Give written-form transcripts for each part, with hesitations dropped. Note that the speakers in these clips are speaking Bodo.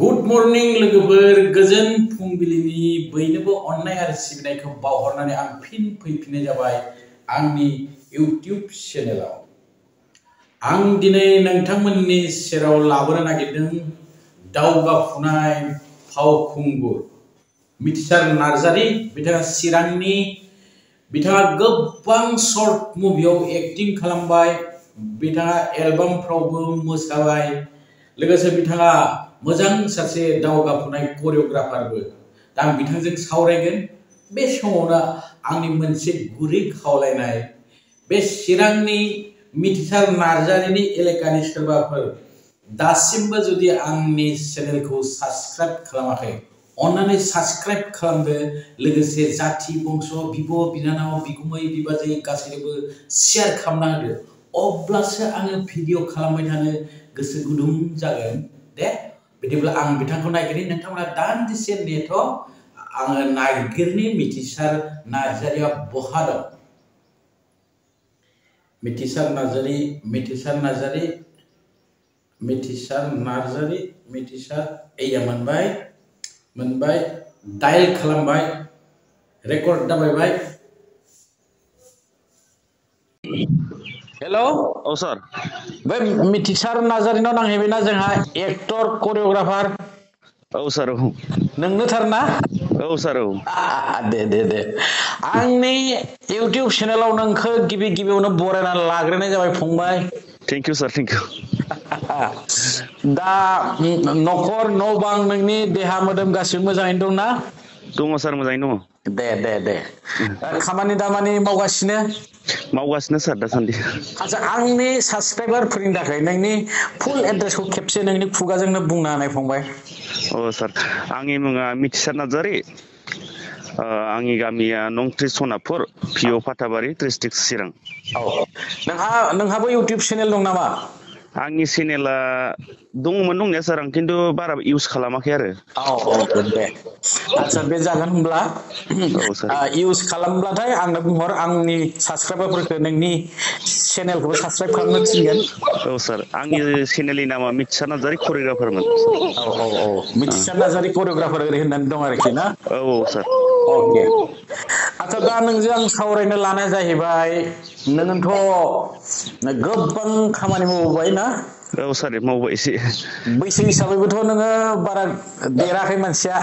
गुड मर्निं लोगोफोर गोजोन फुंबिलिनि बयनोबो अननाय आरो सिबिनायखौ बावहरनानै आं फिन फैफिननाय जाबाय आंनि इउट्युब चेनेलाव। आं दिनै नोंथांमोननि सेराव लाबोनो नागिरदों दावगाफुनाय फावखुंगुर मिथिसार नार्जारी। बिथाङा चिरांनि, बिथाङा गोबां शर्ट मुभियाव एक्टिं खालामबाय, बिथाङा एलबामफ्रावबो मोसाबाय, लोगोसे बिथाङा मोजां सासे दावगाफुनाय करियोग्राफारबो। दा आं बिथांजों सावरायगोन। बे समावनो आंनि मोनसे गुरै खावलायनाय, बे चिरांनि मिथिसार नार्जारीनि एलेकानि सोरबाफोर दासिमबो जुदि आंनि चेनेलखौ साबस्क्राइब खालामाखै, अन्नानै साबस्क्राइब खालामदो। लोगोसे जाथि बंश, बिब' बिनानाव, बिगुमै बिबाजै गासैनोबो शेयार खालामना होदो। अब्लासो आङो भिडिअ खालामबाय थानो गोसो गुदुं जागोन दे। बिदिब्ला आं बिथांखौ नागिरनि, नोंथांमोना दान्दिसे नेथ', आङो नागिरनि मिथिसार नार्जारीया बहा दं। मिथिसार नार्जारी, मिथिसार नार्जारी, मिथिसार नार्जारी, मिथिसार, एया मोनबाय, मोनबाय, डायल खालामबाय, रेकर्ड दाबायबाय। हेलो औ सार। बे मिथिसार नार्जारीनाव नांहैबायना जोंहा एक्टर करियोग्राफार। औ सार। नोंनो थारना? औ सार। औ दे दे दे। आंनि इउट्युब चेनेलाव नोंखौ गिबि गिबियावनो बरायना लाग्रोनाय जाबाय फंबाय। Thank you sir, thank you. दा न'खर न' बां नोंनि देहा मोदोम गासिबो मोजाङैनो दंना? दङ सार, मोजाङैनो दङ। दे दे दे। खामानि दामानि मावगासिनो? मावगासिनो सार दासान्दि। आচ্ছা, आंनि साबस्क्राइबारफोरनि थाखाय नोंनि फुल एड्रेसखौ खेबसे नोंनि खुगाजोंनो बुंना होनाय फंबाय। औ सार, आंनि मुङा मिथिसार नार्जारी। आंनि गामिया नंथ्रि सनापुर, पिअ फाथाबारि, डिस्ट्रिक्ट चिरां। औ, नोंहाबो इउट्युब चेनेल दं नामा? आंनि चेनेला दङमोन दंनाया सार, आं खिन्थु बारा इउज खालामाखै आरो। औ दे। आচ্ছা, बे जागोन होनब्ला। औ सार। इउज खालामब्लाथाय आंनो बुंहर, आंनि साबस्क्राइबारफोरखौ नोंनि चेनेलखौबो साबस्क्राइब खालामनो थिनगोन। औ सार, आंनि चेनेलनि नामा मिथिसार नार्जारी करियोग्राफारमोन। औ औ औ, मिथिसार नार्जारी करियोग्राफार ओरै होननानै दं आरोखि ना? औ औ सार। अके। आচ্ছা, दा नोंजों आं सावरायनो लानाय जाहैबाय, नोङोथ' गोबां खामानि मावबोबाय ना? औ सार, मावबाय एसे। बैसो हिसाबैबोथ' नोङो बारा देराखै मानसिया।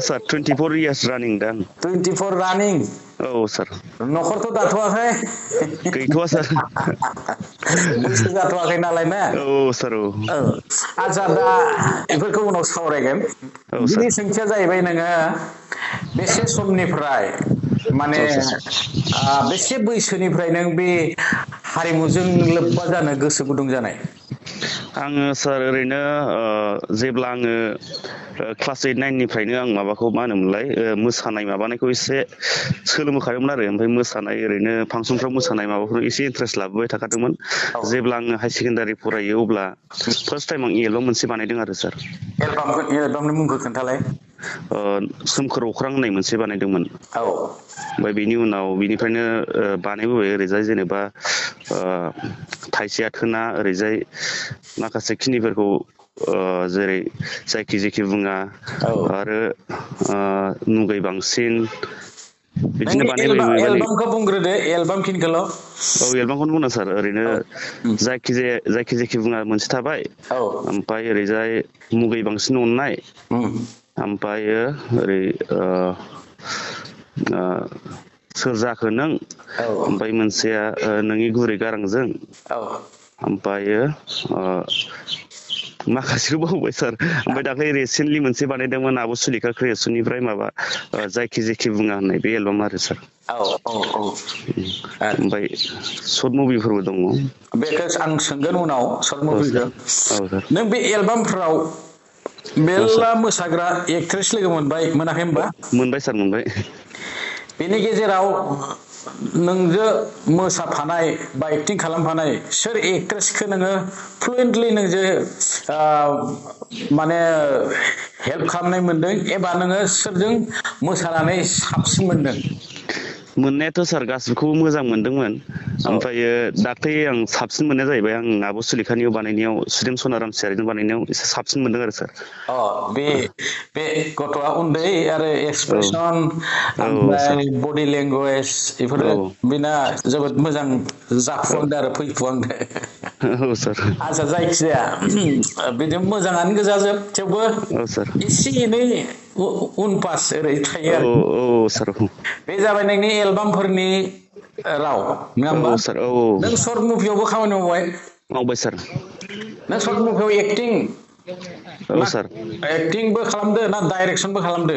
सार, 24 इयार्स रानिं दा। 24 रानिं। औ सार। न'खरथ' दाथ'वाखै? गैथ'वा सार। बैसो जाथ'वाखै नालाय ना? औ सार। औ आচ্ছা, दा बेफोरखौ उनाव सावरायगोन। औ सार। गिबि सोंथिया जाहैबाय, नोङो बेसे समनिफ्राय, माने औ सार। बेसे बैसोनिफ्राय नों बे हारिमुजों लोब्बा जानो गोसो गुदुं जानाय? आङो सार ओरैनो जेब्ला आङो क्लास 8, 9 निफ्रायनो आं माबाखौ मा होनोमोनलाय, मोसानाय माबानायखौ एसे सोलोंबोखादोंमोन आरो। ओमफ्राय मोसानाय, ओरैनो फांसनफ्राव मोसानाय माबाफोराव एसे इन्टारेस्ट लाबोबाय थाखादोंमोन। औ। जेब्ला आङो हायार सेकेण्डारि फरायो, अब्ला फार्स्ट टाइम आं एलबाम मोनसे बानायदों आरो सार। एलबामनि मुंखौ खोन्थालाय। सोमखोर अख्रां होननाय मोनसे बानायदोंमोन। औ। ओमफ्राय बेनि उनाव बिनिफ्रायनो बानायबोबाय ओरैजाय, जेनेबा थाइसे आथोना, ओरैजाय माखासे खिनिफोरखौ, जेरै जायखि जेखि बुङा, औ। आरो मुगै बांसिन, बिदिनो नोंनि बानायबाय नै। एलबामखौ बुंग्रोदो, एलबाम खिनिखौल'। औ, एलबामखौनो बुंदों सार। ओरैनो औ। जायखि जेखि बुङा मोनसे थाबाय, औ। ओमफ्राय ओरैजाय मुगै बांसिन अननाय, ओमफ्रायो ओरै सोर जाखो नों, औ। ओमफ्राय मोनसेया नोंनि गुरै गारांजों, औ। ओमफ्रायो माखासेखौ बावबाय सार। ओमफ्राय दाख्लै रिसेन्टलि मोनसे बानायदोंमोन आब' सुलेखा क्रियेसननिफ्राय, माबा जायखि जेखि बुङा होननाय, बे एलबाम आरो सार। औ औ औ। ओमफ्राय सर्ट मुभिफोरबो दङ। बेखौ आं सोंगोन उनाव, सर्ट औ सार। मुभिखौ। औ सार। नों बे एलबामफ्राव औ सार। मेरला मोसाग्रा एक्ट्रेस लोगो मोनबाय, मोनाखै होनबा? मोनबाय सार, मोनबाय। बेनि गेजेराव नोंजों मोसाफानाय बा एक्टिं खालामफानाय सोर एक्ट्रेसखौ नोङो फ्लुयेन्टलि नोंजों माने हेल्प खालामनाय मोनदों, एबा नोङो सोरजों मोसानानै साबसिन मोनदों? मोननायाथ' सार गासिबोखौबो मोजां मोनदोंमोन औ ओमफ्रायो दाख्लै आं साबसिन मोननाया जाहैबाय आं आब' सुलेखानियाव बानायनायाव सुदेम सनाराम सियारिजों बानायनायाव एसे साबसिन मोनदों आरो सार बे बे गथ'आ उन्दै आरो औ एक्सप्रेसन औ सार ओमफ्राय बडि लेंगुवेज बेफोरो औ बेना जोबोद मोजां जाफुहांदों आरो फैफुहांदों औ सार आच्छा जायखिजाया बिदि मोजाङानो गोजाजोब थेवबो औ सार एसे एनै उन पास ओरै थायो औ आरोखि औ सार बे जाबाय नोंनि एलबामफोरनि राव नङा औ होमबा सार औ नों सर्ट मुभियावबो खामानि मावबाय मावबाय सार नों सर्ट मुभियाव एक्टिं औ ना सार एक्टिंबो खालामदो ना डाइरेक्सनबो खालामदो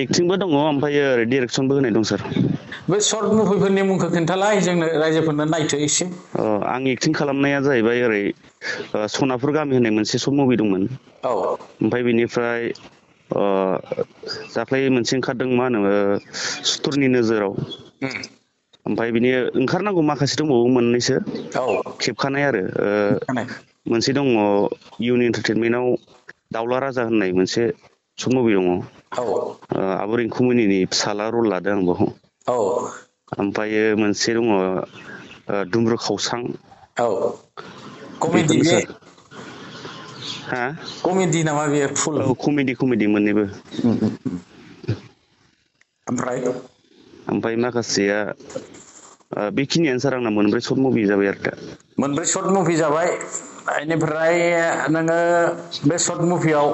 एक्टिंबो दङ ओमफ्रायो ओरै डिरेक्सनबो होनाय दं सार बे सर्ट मुभिफोरनि मुंखौ खिन्थालाय जोंनो रायजोफोरनो नायथो एसे आं एक्टिं खालामनाया जाहैबाय ओरै सनापुर गामि होननाय मोनसे सर्ट मुभि दंमोन औ ओमफ्राय बेनिफ्राय दाख्लै मोनसे ओंखारदों मा होनो सुथुरनि नोजोराव ओमफ्राय बिनि ओंखारनांगौ माखासे दंबावो मोननैसो औ खेबखानाय आरो खोनाय मोनसे दङ इउन एन्टारटेनमेन्टआव दाउला राजा होननाय मोनसे सर्ट मुभि दङ औ आब' रिंकुमनिनि फिसाला रल लादों आं बाव औ ओमफ्रायो मोनसे दङ दुम्रु खावसां औ कमेडि बेफोरनो बे सार हा कमेडि नामा बेयो फुल औ कमेडि मोननैबो ओमफ्राय ओमफ्राय माखासेया बेखिनियानो सार आंना मोनब्रै सर्ट मुभि जाबाय आरो दा मोनब्रै सर्ट मुभि जाबाय बेनिफ्राय नोङो बे सर्ट मुभियाव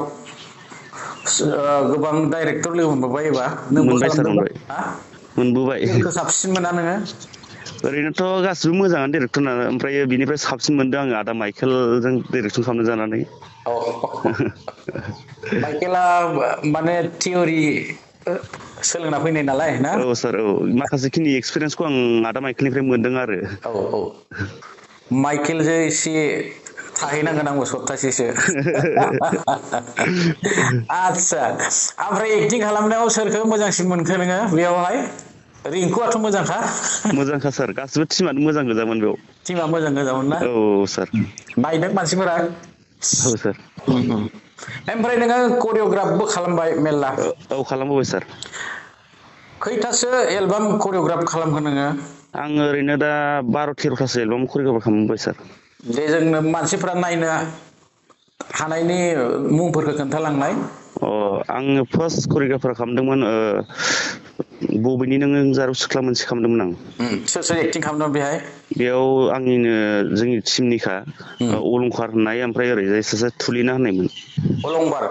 गोबां डाइरेक्टर लोगो मोनबोबाय एबा नोंबो मोनबाय सार खालामदोंबा मोनबाय हा मोनबोबाय सोरखौ साबसिन मोना नोङो ओरैनोथ' गासिबो मोजाङानो डिरेक्टरना ओमफ्राय बिनिफ्राय साबसिन मोनदों आङो आदा माइकेलजों डिरेक्सन खालामनो जानानै औ माइकेला माने थियरि सोलोंना फैनाय नालाय ना औ सार औ माखासेखिनि एक्सपिरियेन्सखौ आं आदा माइकेलनिफ्राय मोनदों आरो औ औ माइकेलजों एसे थाहैनांगोन आंबो सप्तासेसो आदसा ओमफ्राय एक्टिं खालामनायाव सोरखौ मोजांसिन मोनखो नोङो बेयावहाय रिंकुआथ' मोजांखा मोजांखा सार गासिबो टिमानो मोजां गोजामोन बेयाव टिमा मोजां गोजामोन ना औ सार नायदों मानसिफोरा औ सार ओमफ्राय नोङो करिय'ग्राफबो खालामबाय मेरला औ खालामबोबाय सार खैथासो एलबाम करिय'ग्राफ खालामखो नोङो आङो ओरैनो दा 12-13थासो एलबाम करिय'ग्राफ खालामबाय सार जे जोंनो मानसिफ्रा नायनो हानायनि मुंफोरखौ खोन्थालांनाय आङो फार्स्ट करिय'ग्राफार खालामदोंमोन बबेनि नोङो जारौ सिख्ला मोनसे खालामदोंमोन आं सोर सोर एक्टिं खालामदों बेहाय बेयाव आंनिनो जोंनि टिमनिखा अलंखार होननाय ओमफ्राय ओरैजाय सासे थुलिना होननायमोन अलंबार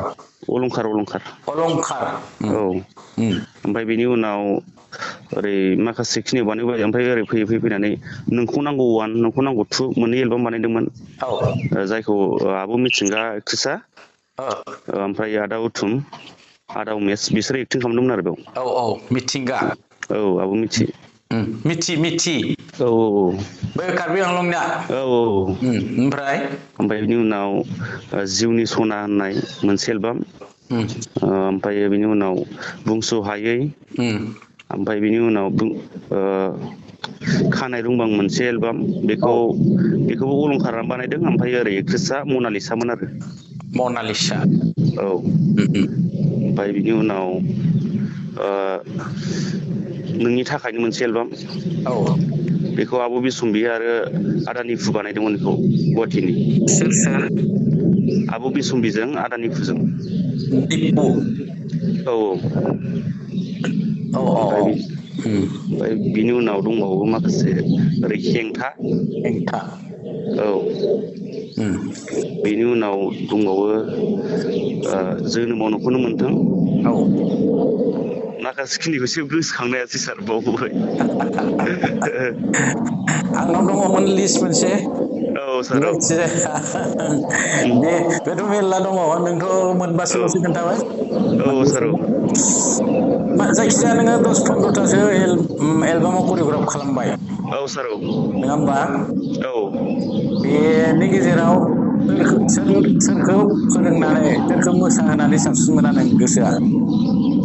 अलंखार अलंखार औ ओमफ्राय बेनि उनाव ओरै माखासे खिनियाव बानायबाय ओमफ्राय ओरै फैनानै नोंखौ नांगौ 1 नोंखौ नांगौ 2 मोननै एलबाम बानायदोंमोन औ जायखौ आब' मिथिंगा एक्ट्रिसा औ ओमफ्राय आदा उथुम आदा उमेश बिसोरो एक्टिं खालामदोंमोन आरो औ औ मिथिंगा बेयाव औ आब' मिथि मिथि औ बै कार्बि आंलंनिया औ ओमफ्राय ओमफ्राय बिनि उनाव जिउनि सना होननाय मोनसे एलबाम ओमफ्राय बिनि उनाव बुंस' हायै ओमफ्राय बिनि उनाव खानाय रुंबां मोनसे एलबाम औ बेखौबो अलंखारा बानायदों ओमफ्राय ओरै एक्ट्रिसा मनालिसामोन आरो मनालिसा औ ओमफ्राय बिनि उनाव नोंनि थाखायनो मोनसे एलबाम औ बेखौ आब' बिसम्बि आरो आदा निफु बानायदोंमोन बेखौ गुवाहाटिनि सोर सोर आब' बिसम्बिजों आदा निफुजों दिपु औ औ औ ओमफ्राय औ ओमफ्राय बिनि उनाव दंबावो माखासे ओरै हेंथा हेंथा औ बेनि उनाव दंबावो जोनोमाव न'खौनो मोनथों औ माखासे खिनिखौसो गोसोखांनो हायासै सार बावबोबाय आंनाव दङमोन लिस्ट मोनसे औ सार औ जायखिजाया बेथ' मेरला दङ नोंथ' मोनबासोल'सो खोन्थाबाय औ सार औ जायखिजाया नोङो 10-15थासो एलबामाव करिय'ग्राफ खालामबाय औ सार औ नङा होमबा औ बेनि गेजेराव सोरखौ फोरोंनानै सोरखौ मोसाहोनानै साबसिन मोना नों गोसोआ?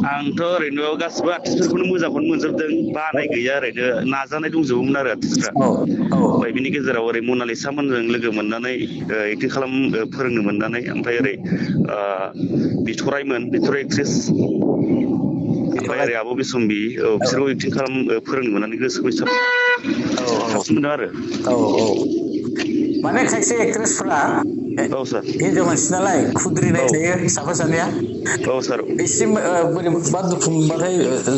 आंथ' ओरैनो गासिबो आर्टिस्टफोरखौनो मोजांखौनो मोनजोबदों बानाय गैया ओरैनो नाजानाय दंजोबोमोन आरो आर्टिस्टफ्रा औ औ ओमफ्राय बिनि गेजेराव ओरै मनालिसा मोनजों लोगो मोननानै एक्टिं फोरोंनो मोननानै ओमफ्राय ओरै बिथराइ एक्ट्रेस ओमफ्राय बिथराय ओरै आब' बिसम्बि औ बिसोरखौ एक्टिं फोरोंनो मोननानै गोसोखौ औ साबसिन मोनदों आरो औ औ माने खायसे एक्ट्रेसफोरा औ सार हिनजाव मानसि नालाय खुद्रिनाय औ थायो साफा सानैया औ सार एसे बोरैबा दुखु मोनबाथाय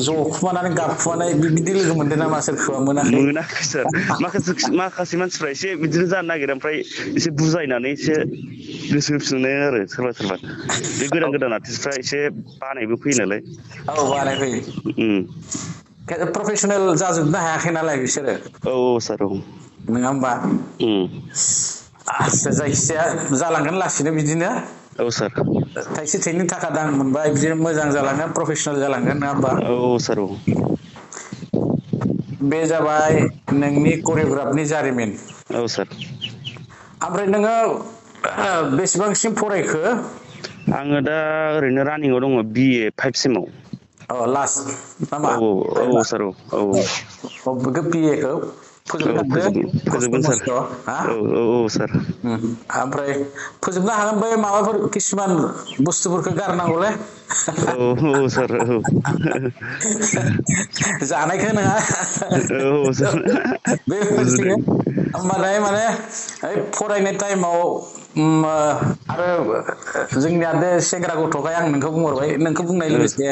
जखुमानानै गाबखुमानाय बिदि लोगो मोनदों नामा सोरखौबा? मोनाखै सार माखासे मानसिफ्रा एसे बिदिनो जानो नागिरो ओमफ्राय एसे बुजायनानै एसे गोसो होफिननाय आरो सोरबा बे गोदान आर्टिस्टफ्रा एसे बानायबो फैयो नालाय औ बानायफैयो प्रफेसनेल जाजोबनो हायाखै नालाय बिसोरो औ सार औ नङा होमबा आस्सा जायखिजाया जालांगोन लासैनो बिदिनो औ सार थाइसे थाइनै थाखा दां मोनबाय बिदिनो मोजां जालांगोन प्रफेसनेल जालांगोन नङा होमबा? औ सार औ बे जाबाय नोंनि करिय'ग्राफनि जारिमिन औ सार ओमफ्राय नोङो बेसेबांसिम फरायखो? आङो दा ओरैनो रानिंआव दङ BA 5 सेमाव लास्ट नामा औ सार औ BA खौ फोजोबथारदो खस्थ' फोजोबगोन सार मस्थ' हा औ सार ओमफ्राय फोजोबनो हागोन बै माबाफोर किसुमान बुस्थुफोरखौ गारनांगौलै औ सार औ जानायखौ नङा औ सार बे बुजिदों होमबालाय माने फरायनाय टाइमाव आरो जोंनिया बे सेंग्रा गथ'खाय आं नोंखौ बुंहरबाय नोंखौ बुंनाय लोगोसे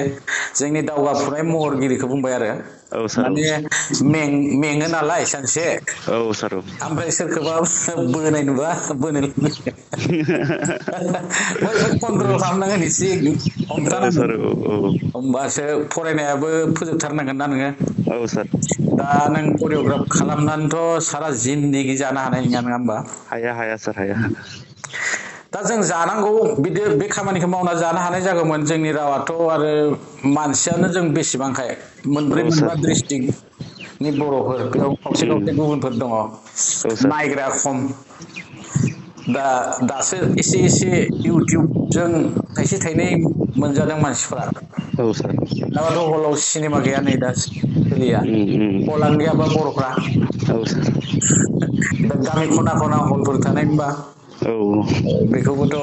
जोंनि दावगाफुनाय महरगिरिखौ बुंबाय आरो औ सार माने मेङो नालाय सानसे औ सार औ ओमफ्राय सोरखौबा बोनाय नुबा बोनो बयबो कन्ट्रल खालामनांगोन एसे औ हमथानांगोन सार औ होमबासो फरायनायाबो फोजोबथारनांगोन ना नोङो औ सार दा नों करिय'ग्राफ खालामनानैथ' सारा जिन्देगि जानो हानाय नङा होमबा? हाया सार हाया दा जों जानांगौ बिदि बे खामानिखौ मावना जानो हानाय जागौमोन जोंनि रावाथ' आरो मानसियानो जों बेसेबांखाय मोनब्रै औ सार मोनबा ड्रिस्ट्रिक्टनि बर'फोर बेयाव खावसे खावसे गुबुनफोर दङ औ सार नायग्रा खम दासो एसे एसे इउटुबजों थाइसे थाइनै मोनजादों मानसिफ्रा औ सार नङाबाथ' हलाव सिनेमा गैया नै दा सोलिया हलानो गैयाबा बर'फ्रा औ सार दा गामि खना खना हलफोर थानायमोनबा औ बेखौबोथ'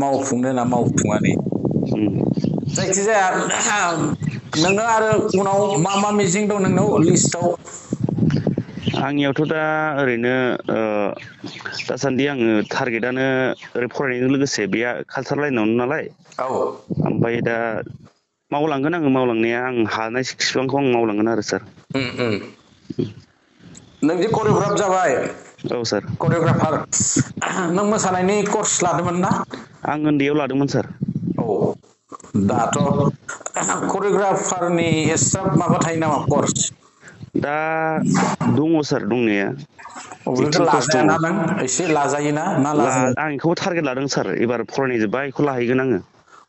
मावफुंनो होना मावफुङा नै जायखिजाया नोङो आरो उनाव मा मिजिं दं नोंनाव लिस्टआव? आंनियावथ' दा ओरैनो दासान्दि आङो टारगेटआनो ओरै फरायनायजों लोगोसे बे कालसार लाइनावनो नालाय औ ओमफ्राय दा मावलांगोन आङो मावलांनाया आं हानाय सिबांखौ आं मावलांगोन आरो सार नोंदि करिय'ग्राफ जाबाय औ सार करिय'ग्राफार नों मोसानायनि कर्स लादोंमोन ना? आं उन्दैयाव लादोंमोन सार औ दाथ' करिय'ग्राफारनि एक्सट्रा माबा थायो नामा कर्स? दा दङ सार दंनाया बेखौ एक्टिं कर्स दङ लाजायाना नों एसे लाजायोना ना लाजाया? आं बेखौबो टारगेट लादों सार एबार फरायनाय जोब्बा बेखौ लाहैगोन आङो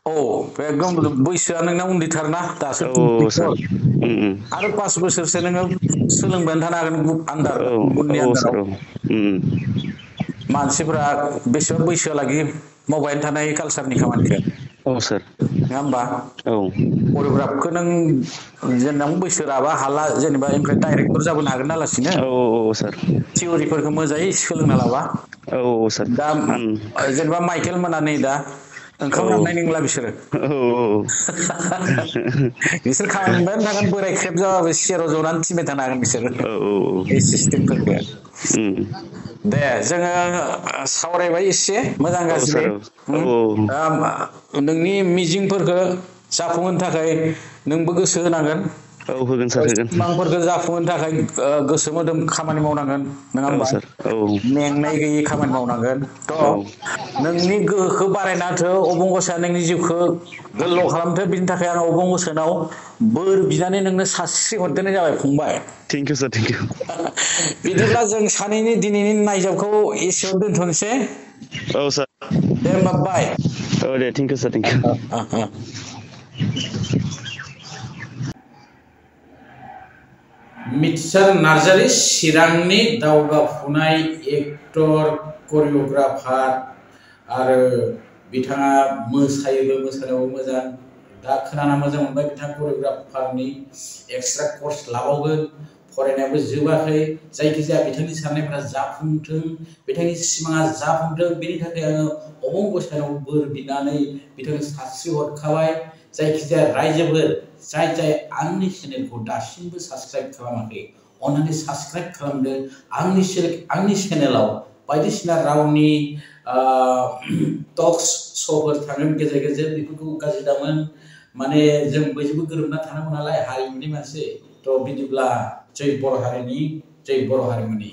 औ बे एकदम बैसोआ नोंना उन्दैथारना दासो औ सार आरो 5 बोसोरसो नोङो सोलोंबायानो थानो हागोन औ गुबुननि औ सार आन्दाराव औ मानसिफोरा बेसेबां बैसोआलागि मावबायानो थानो हायो कालसारनि खामानिखौ औ सार नङा होमबा औ करिय'ग्राफखौ नों जेनेबा बैसो राबा हाला जेनेबा ओमफ्राय डाइरेक्टर जाबोनो हागोन ना लासिनो औ सार थियरिफोरखौ मोजाङै सोलोंना लाबा औ सार दा आं जेनेबा माइकेल मोना नै दा औ ओंखाम लांनाय नंला बिसोरो औ बिसोर खामानि मोनबायानो थागोन बोराय ख्रेब जाबाबो सियाराव जनानै थिनबाय थानो हागोन बिसोरो बे सिस्टेमफोरखौ दे जोङो सावरायबाय एसे मोजां औ गाज्रि सार औ नोंनि मिजिंफोरखौ जाफुंहोनो थाखाय नोंबो गोसो होनांगोन औ होगोन सार होगोन सिमांफोरखौ जाफुंहोनो थाखाय गोसो मोदोम खामानि मावनांगोन नङा औ होमबा सार औ मेंनाय गैयै खामानि मावनांगोन औ थ' नोंनि गोहोखौ बारायना होथों अबंगसाया नोंनि जिउखौ गोलाव खालामथों बिनि थाखाय आं अबंगसोनाव बोर बिनानै नोंनो सास्रि हरग्रोनाय जाबाय फंबाय thank you sir thank you बिदिब्ला जों सानैनि दिनैनि नायजाबखौ एसेयाव दोनथ'नोसै औ सार दे होमबा बाय औ दे thank you sir thank you मिथिसार नार्जारि चिरांनि दावगाफुनाय एक्टर करिय'ग्राफार आरो बिथाङा मोसायोबो, मोसानायावबो मोजां। दा खोनाना मोजां मोनबाय बिथाङा करिय'ग्राफारनि एक्सट्रा कर्स लाबावगोन। फरायनायाबो जोबाखै। जायखिजाया बिथांनि साननायफोरा जाफुंथों, बिथांनि सिमाङा जाफुंथों, बेनि थाखाय आङो अबं गसाइनाव बोर बिनानै बिथांनो सास्रि हरखाबाय। जायखिजाया रायजोफोर जाय आंनि चेनेलखौ दासिमबो साबस्क्राइब खालामाखै, अन्नानै साबस्क्राइब खालामदो। आंनि चेनेलाव बायदिसिना रावनि टक्स श'फोर थागोन गेजेर गेजेर, बेफोरखौ गाज्रि दामोन। माने जों बयजोंबो गोरोबना थानांगौ नालाय, हारिमुनि मानसि। थ' बिदिब्ला जय बर' हारिनि, जय बर' हारिमुनि।